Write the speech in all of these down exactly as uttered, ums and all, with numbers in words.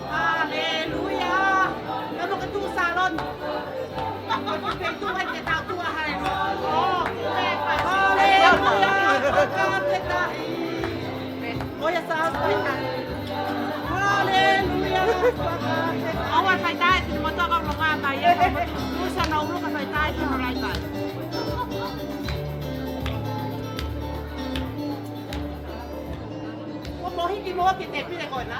Haleluia. Tau ke tuʻu salon. Ko e feituʻu eni ke tau tuʻu ai, haleluia. Haleluia. Fakafetaʻi. ʻO ia, sa fai tahi. Haleluia. ʻOua fai tahi, te moto ka ulo ka mai, e, moto. Usa na ulo ka fai tahi, te no lai tahi. Ko mohiki mo ke te pile ko ena.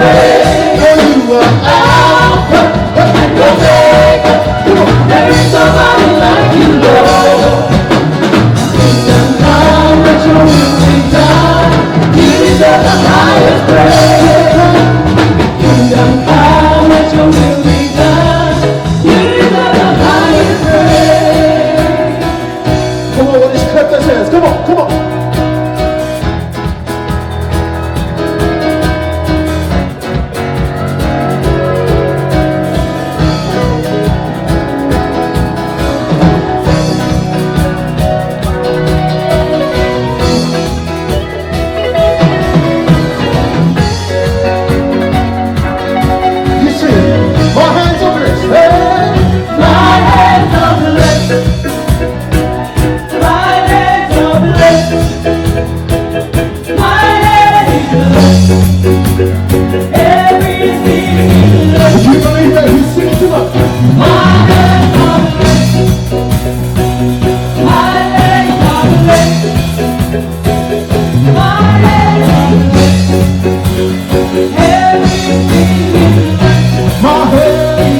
For you are Alpha and Omega. Come on. There is nobody like you, Lord. Kingdom come, let your will be done. You deserve the highest praise. Kingdom come, let your will be done. You deserve the highest praise. Come on, let's clap those hands. Come on, come on. You sing. My hands are blessed. Hey. My hands are blessed. My hands are blessed. My hands are blessed. Everything is blessed. If you believe that, you sing to us. My hands are blessed. My hands are blessed. My hands are blessed. Everything is blessed. My hands are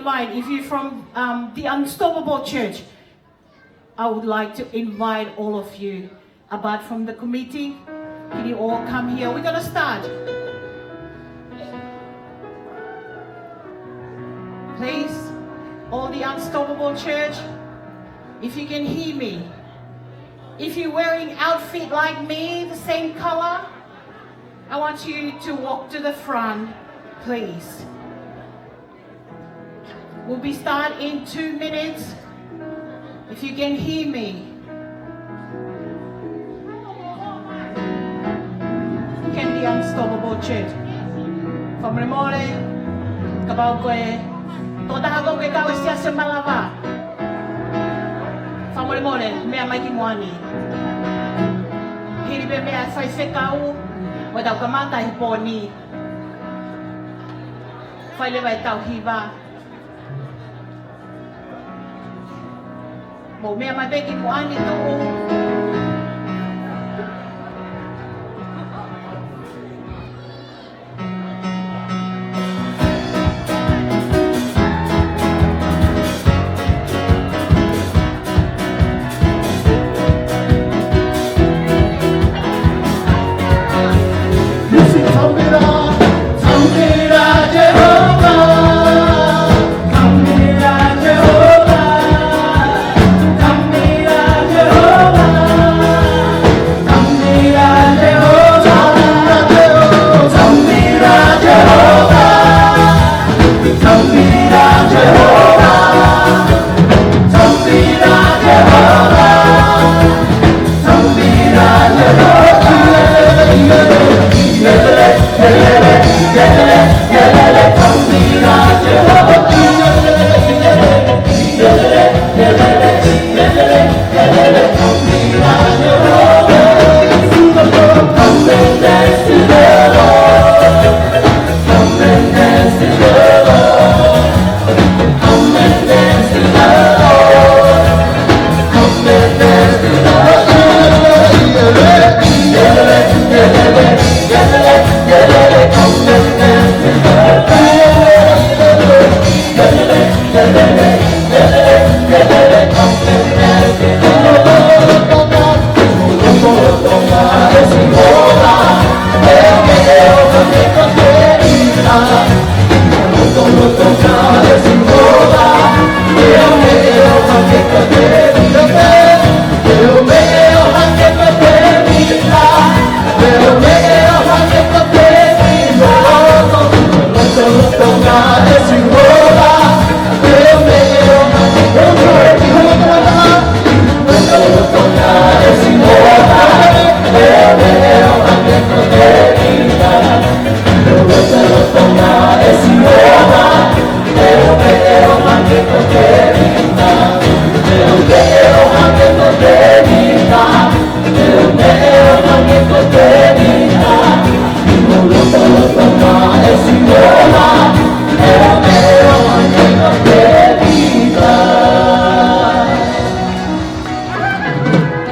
Fine, if you're from, um, the Unstoppable Church, I would like to invite all of you, apart from the committee, can you all come here? We're gonna start. Please, all the Unstoppable Church, if you can hear me, if you're wearing outfit like me, the same color, I want you to walk to the front, please. We'll be start in two minutes. If you can hear me. Can the Unstoppable Church. Fakamolemole, kapau ko e tokotaha ʻoku ke kau he siasi malava. Fakamolemole, meʻa mai ki muʻa ni. Hili pē meʻa ʻa e faifekau, ʻo tau kamata he pō ni. Fai leva ʻetau hiva. Mou meʻa mai pē ki muʻa ni tuʻu.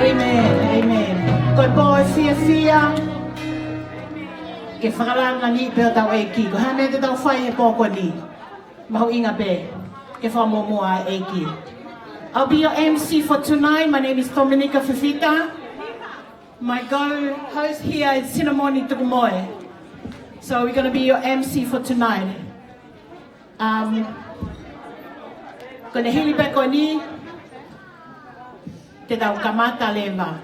Amen, amen. Ko e pō ʻo e fiefia. Ke fakalāngilangiʻi pē hotau ʻEiki. Ko e hā e meʻa te tau fai he pō ko eni? Mahuʻinga pē ke fakamuʻomuʻa e ʻEiki. I'll be your M C for tonight. My name is Dominica Fifita. My co-host here is Sinamoni Tukumoe. So we're gonna be your M C for tonight. Um, ko ʻene hili pē ko eni, te tau kamata leva.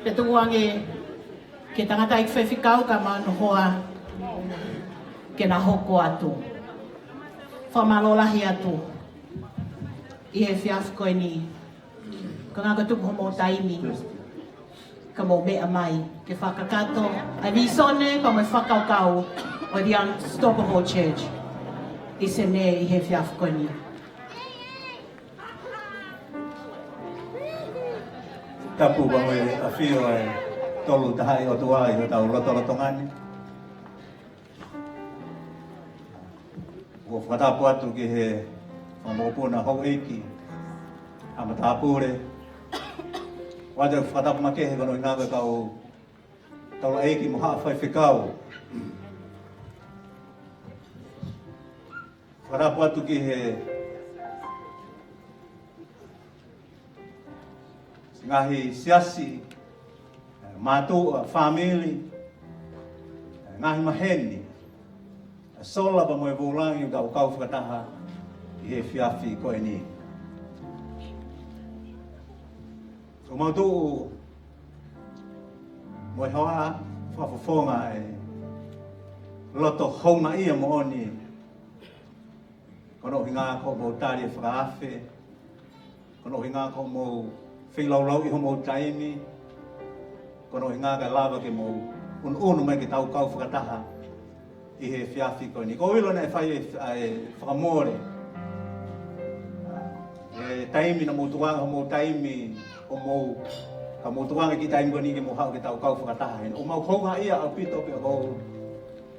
Pea tuku ange ki he tangataʻeiki faifekau kae ʻumaʻā hono hoa ke na hoko atu. Fakamālō lahi atu ʻi he efiafi ko eni. Ko e ʻuhinga ko e tuku homou taimi ka mou meʻa mai ke fakakakato ʻa e vīsone pea mo e fakakaukau ʻo e The Unstoppable Church ʻi Senē ʻi he efiafi ko eni. Tapu pea mo e ʻafio ʻa e Tolu Tahaʻi ʻOtua ʻi hotau lotolotonga ni. ʻOku ou fakatapu atu ki he fanga mokopuna houʻeiki, haʻa matāpule. ʻOatu e fakatapu makehe ko hono ʻuhinga ko e kau taulaʻeiki mo haʻa faifekau. Fakatapu atu ki he ngaahi siasi, mātuʻa, fāmili, ngaahi maheni, sola pea mo e vūlangi ʻoku tau kau fakataha ʻi he efiafi ko eni. ʻOku mau tuʻu mo e hoa fakafofonga e loto houngaʻia moʻoni. Ko hono ʻuhinga ko hoʻomou tali e fakaafe. Ko hono ʻuhinga ko hoʻomou feilaulauʻi homou taimi. Ko hono ʻuhinga kae lava ke mou ʻunuʻunu mai ke tau kau fakataha ʻi he efiafi ko eni. ʻOku ou ʻilo naʻe fai e, e fakamole e taimi naʻa mou tukuange homou taimi, ʻo mou, ka mou tukuange e kiʻi taimi ko eni ke mou haʻu ke tau kau fakataha heni. ʻOku mau houngaʻia ʻaupito pea ʻoku ou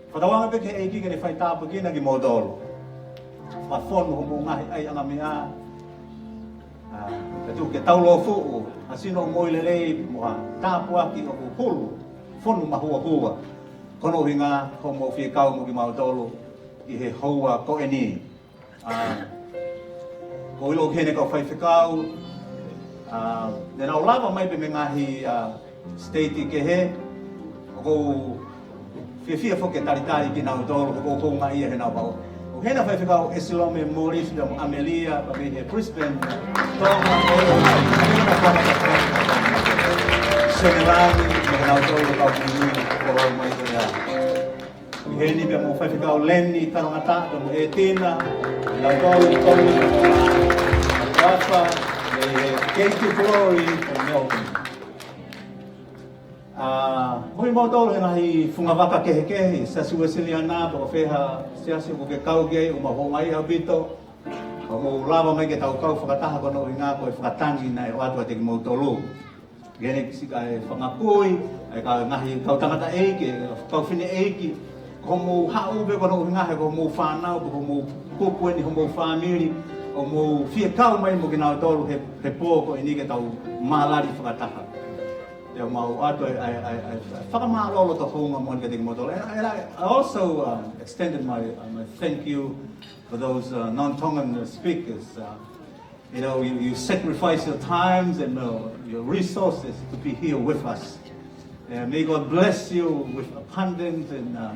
fakatauange pē ki he ʻEiki ke ne fai tāpuekina kimoutolu. Fakafonu homou ngaahi ʻaiʻanga meʻa. ʻA, ke tuku ke taulōfuʻu ha sino moʻui lelei mo ha tāpuaki ʻoku hulu, fonu mahuohua. Ko hono ʻuhinga ko hoʻomou fie kau mo kimautolu ʻi he houa ko eni. ʻA, ʻoku ou ʻilo ki heʻene kau faifekau, ʻa, ne nau lava mai pē mei he ngaahi, ʻa, state kehe, ʻoku ou fiefia foki ke talitali kinautolu, ʻoku ou houngaʻia heʻenau pau. ʻOku ʻi heni ʻa Faifekau ʻEsilome Morris pea mo ʻAmelia, pea mei he Brisbane, Tonga, ʻoku ou houngaʻia. Sione Langi, mo kinautolu kau kini, ʻoku lau mai ko ia. ʻI heni pea mo Faifekau Leni Talangata, pea mo ʻEtina, kinautolu, Tolu, Rafa, mei he K two Glory, from Melbourne. ʻA, mo kimoutolu he ngaahi fungavaka kehekehe, Siasi Uēsiliana, pe ko fē ha siasi ʻoku ke kau ki ai, ʻoku mau houngaʻia ʻaupito, ʻoku mou lava mai ke tau kau fakataha ko hono ʻuhinga ko e fakatangi naʻe ʻoatu ʻiate kimoutolu. Ke ne kisi ka e fanga kui, ʻa e kau ngaahi kau tangataʻeiki, kau fineʻeiki, ko hoʻomou haʻu pē ko hono ʻuhinga he ko hoʻomou fānau, ko hoʻomou kuku eni, homou fāmili, ʻoku mou fie kau mai mo kinautolu he, he pō ko eni ke tau mālali fakataha. Pea mau ʻoatu ʻa e, ʻa e, ʻa e, ʻa e fakamālō loto houngaʻia moʻoni kiate kimoutolu. And, and I, I also, um, extended my, uh, my thank you for those, uh, non-Tongan, uh, speakers. Uh, you know, you, you sacrifice your times and, uh, your resources to be here with us. Uh, may God bless you with abundance and, uh,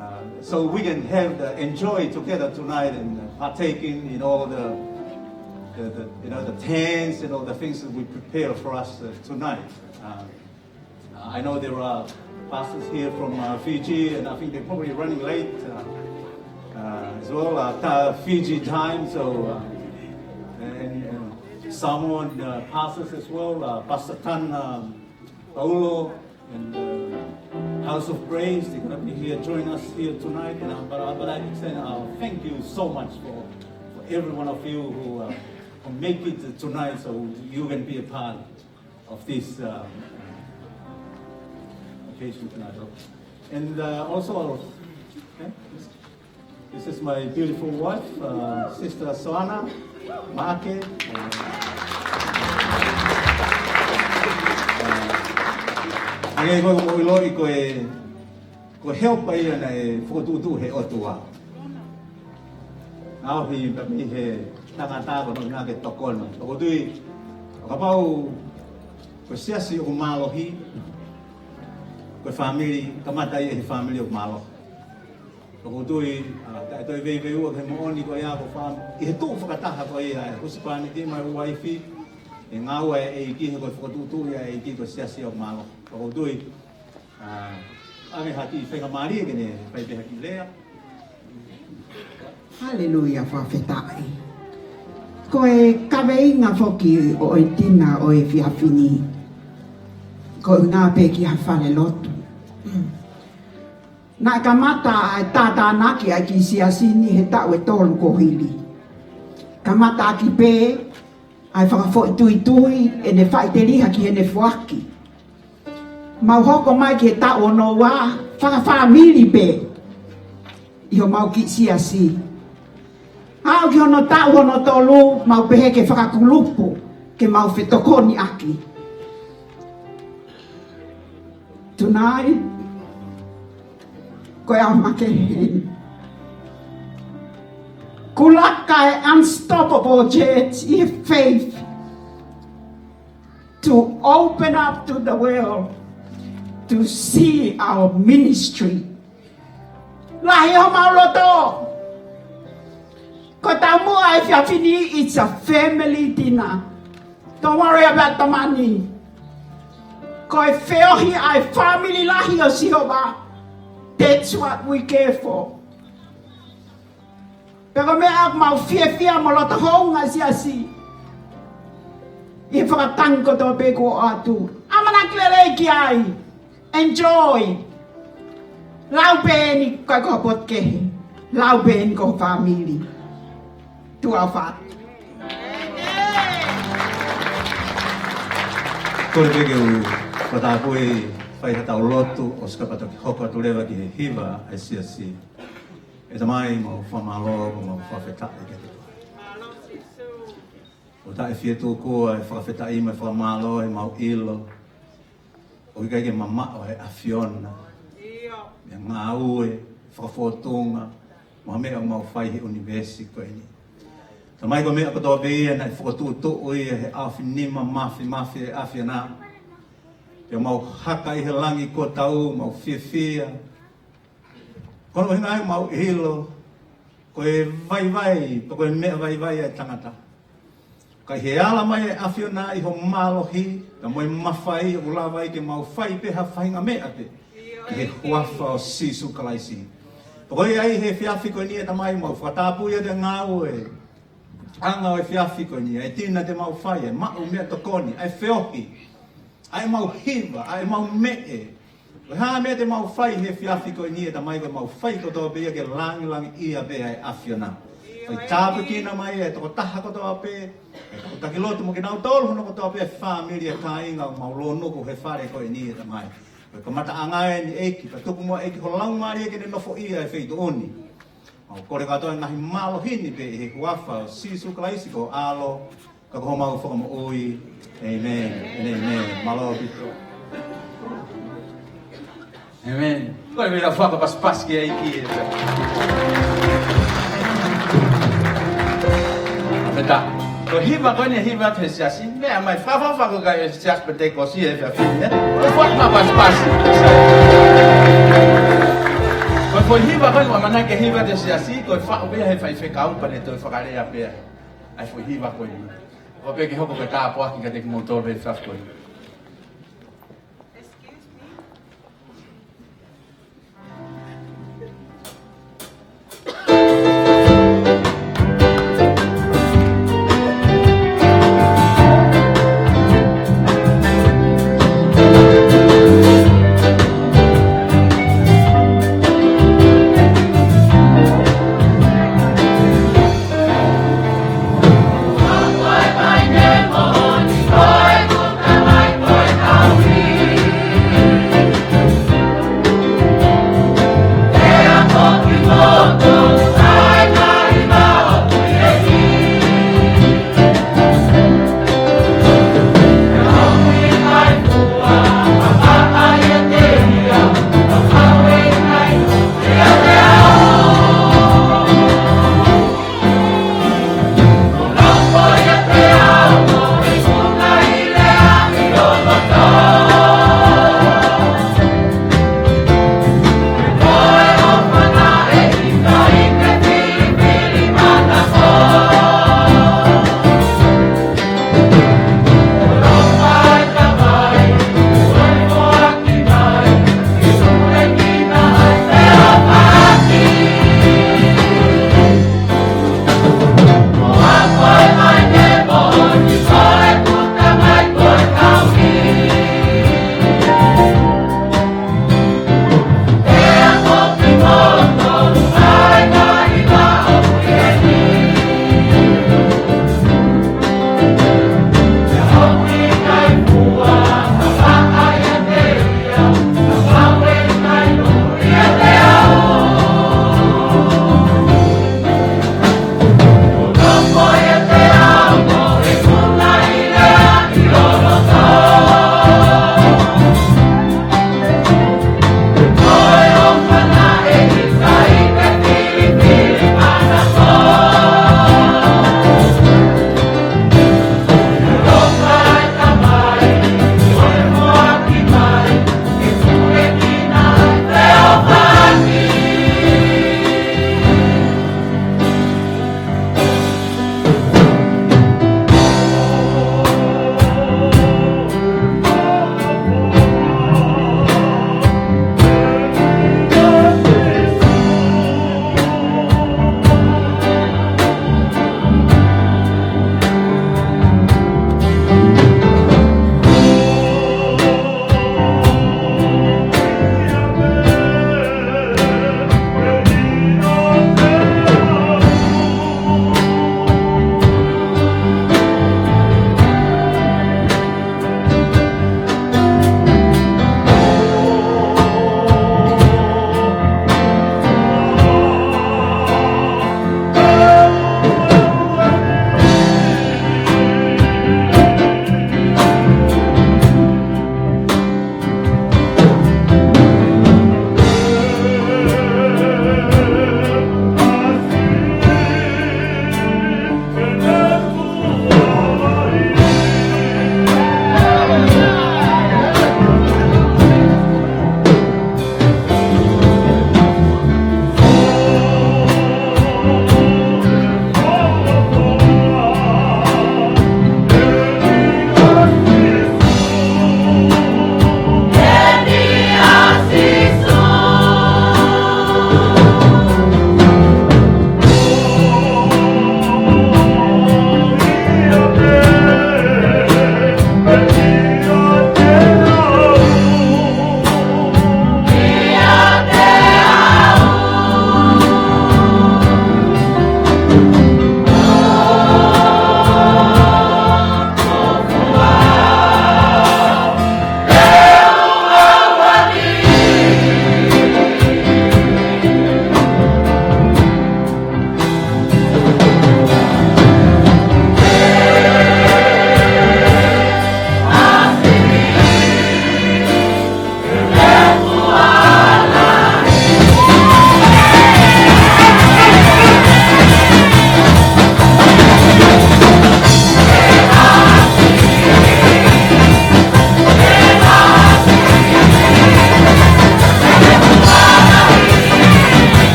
Uh, so we can have the enjoy together tonight and, uh, partaking in all the, the, the, you know, the tents and all the things that we prepare for us, uh, tonight. Uh, I know there are pastors here from, uh, Fiji, and I think they're probably running late, uh, uh, as well, uh, ta-, Fiji time. So, uh, and, and Samoan, uh, pastors as well, uh, Pastor Tan, um, Paulo, and, uh, House of Praise, they're gonna be here, join us here tonight. And, uh, but, uh, but I extend our thank you so much for, for every one of you who, uh, who make it tonight so you can be a part of this, uh, occasion tonight. And, uh, also, okay? This is my beautiful wife, uh, Sister Soana Maake. Uh, ʻa ia ko e ʻilo ʻi ko e, ko e helper ia naʻe fokotuʻutuʻu he ʻOtua. ʻAohi pē mei he tangata ko hono ʻuhinga ke tokoni. ʻOku ou tui, ʻo kapau ko e siasi ʻoku mālohi, ko e fāmili, kamata ia he fāmili ʻoku mālohi. ʻOku ou tui, ʻa, taʻe toe veiveiua ki he moʻoni ko ia ko e fā-, ʻi he tuʻu fakataha ko ia e husepāniti mo e uaifi, ʻi he ngāue ʻa e ʻEiki he ko e fokotuʻutuʻu ia ʻa e ʻEiki ko e siasi ʻoku mālohi. ʻOku ou tui, ʻa, ʻoange ha kiʻi faingamālie ke ne fai pē ha kiʻi lea. Haleluia, fakafetaʻi. Ko e kaveinga foki ʻo e ʻEtina ʻo e efiafi ni, ko e ʻuhinga pē ki ha falelotu. Naʻe kamata ʻa e tātānaki ʻa e kiʻi siasi ni he taʻu ʻe tolu kuo hili. Kamata ʻaki pē ʻa e fakafoʻituitui ʻene faʻiteliha ki heʻene foaki. Mau hoko mai ki he taʻu hono ua, fakafāmili pē ʻi homau kiʻi siasi. Aʻu ki hono taʻu hono tolu, mau pehē ke fakakulupu, ke mau fetokoniʻaki. Tonight, ko e ʻaho makehe. Kulaka e unstoppable jets in faith to open up to the world to see our ministry. Lahi homau loto. Ko e taumuʻa e efiafi ni, it's a family dinner. Don't worry about the money. Ko e feohi ʻa e fāmili lahi ʻo Sihova. That's what we care for. Pea ko e meʻa ʻoku mau fiefia mo loto hounga siasi. ʻI he fakatangi kotoa pē kuo ʻoatu. ʻAmanaki lelei ki ai. Enjoy. Lau pē eni ko e ko e potu kehe. Lau pē eni ko e fāmili. Tuʻa ʻofa atu. Kole pē ke u fakatapui, fai haʻatau lotu, ʻo sika pea toki hoko atu leva ki he hiva ʻa e siasi. ʻE Tamai, mau fakamālō, mau fakafetaʻi kiate koe. ʻOku taʻe fie tuku ʻa e fakafetaʻi mo e fakamālō ʻi heʻemau ʻilo ʻoku ʻikai ke mamaʻo ʻa e ʻAfiona mei he ngāue, fakafōtunga, mo ha meʻa ʻoku mau fai he ʻunivēsi ko eni. Tamai, ko e meʻa kotoa pē ia naʻe fokotuʻutuʻu ia he ʻaofinima māfimafi ʻa e ʻAfiona. Pea mau haka ʻi he langi kuo tau, mau fiefia. Ko hono ʻuhinga ia ʻoku mau ʻilo ko e vaivai, pe ko e meʻa vaivai ʻa e tangata. Ka ʻi he ala mai ʻa e ʻAfiona ʻi ho mālohi, ka mo e mafai ʻoku lava ai ke mau fai pē ha faʻahinga meʻa pē ʻi he huafa ʻo Sīsū Kalaisi. Pea ko ia ai he efiafi ko eni ʻe Tamai, mau fakatapui ʻa e ngāue, ʻa e ngāue efiafi ko eni, ʻa e tina te mau fai, ʻa e maʻu meʻatokoni, ʻa e feohi, ʻa ʻemau hiva, ʻa ʻemau meʻe. Ko e hā e meʻa te mau fai he efiafi ko eni ʻe Tamai, ko ʻemau fai kotoa pē ia ke langilangiʻia pē ʻa e ʻAfiona. Fai tāpuekina mai ʻa e tokotaha kotoa pē, ʻa e tokotaha ki loto mo kinautolu hono kotoa pē, fāmili, ʻa e kāinga ʻoku mau lōnuku he fale ko eni ʻe Tamai. Ko e kamataʻanga eni ʻEiki, pea tuku muʻa ʻEiki ho Laumālie ke ne nofoʻia ʻa e feituʻu ni. Mau kole kātoa e ngaahi mālohi ni pē ʻi he huafa ʻo Sīsū Kalaisi ko ho ʻAlo, ka ko homau Fakamoʻui. ʻĒmeni. ʻĒmeni. Mālō ʻaupito. ʻĒmeni. Ko e meʻa fakapasipasi ki ai ki e. Pea ko e hiva ko eni ʻe hiva atu he siasi, meʻa mai fakafafa ko e kai e siasi Penitekosi he efiafi ni. Ko e fakapasipasi. Ko e foʻi hiva ko eni ʻoku ʻamanaki ke hiva atu he siasi, ko e faʻu pē ia he faifekau pea ne toe fakalea pē ia ʻa e foʻi hiva ko eni. ʻOfa pē ke hoko ko e tāpuaki kiate kimoutolu he efiafi ko eni.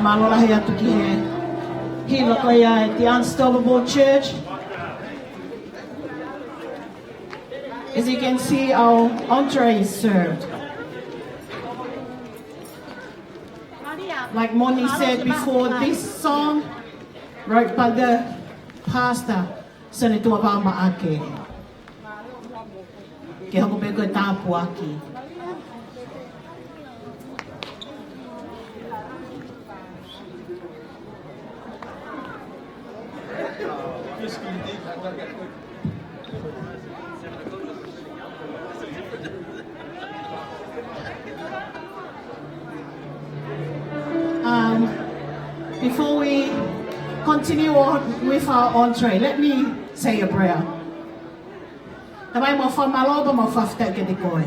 Mālō lahi atu ki he hila ko ia ʻa e The Unstoppable Church. As you can see, our entree is served. Like Moni said before, this song wrote by the pastor, Senator Vama Ake. Ke hoko pē ko e tāpuaki. Um, before we continue on with our entree, let me say a prayer. Tamai, mau fakamālō pea mau fakafetaʻi kiate koe.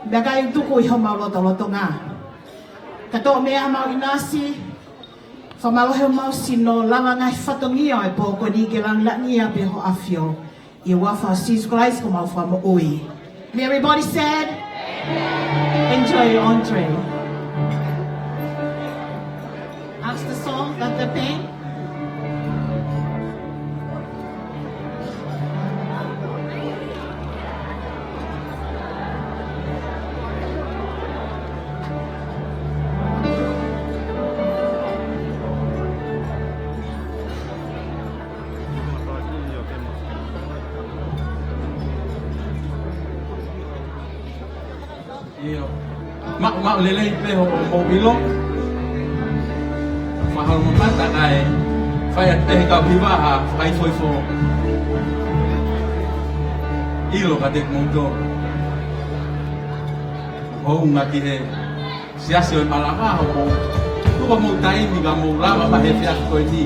Meʻakai tuku ʻi homau lotolotonga. Ka toʻo mei ai homau ʻinasi, fakamālohi homau sino, lava ngaahi fatongia ʻo e pō ko eni ke lāngilangiʻia pē ho ʻAfio. ʻI he huafa ʻo Sīsū Kalaisi ko homau Fakamoʻui. And everybody said, enjoy your entree. Ask the song, the, the band. ʻIo. Maʻu, maʻu lelei pē hoʻomou ʻilo. Mahalo mo mata kae fai atu pē he kau hiva ha fakaifoifo ʻilo kiate kimoutolu. Hounga ki he Siasi ʻo e Malanga, hoʻomou tuku homou taimi ka mou lava mai he efiafi ko eni